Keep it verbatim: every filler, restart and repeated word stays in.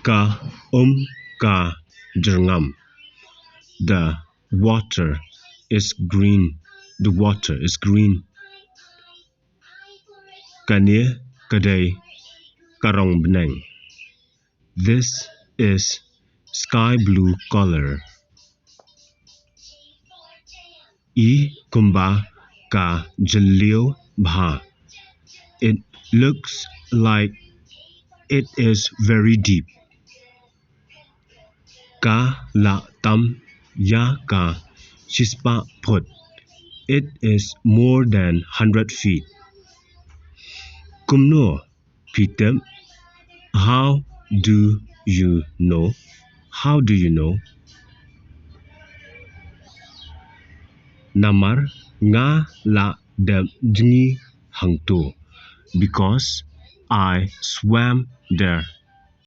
Ka um ka jyrngam. The water is green. The water is green. Kane ka dei ka rong bneng. This is sky blue color. I kumba ka jylliew bha. It looks like it is very deep. Ka la tam ïa ka shispah phut. It is more than hundred feet. Kumno phi tip? How do you know? How do you know? Namar nga la dep jngi hangto. Because I swam there.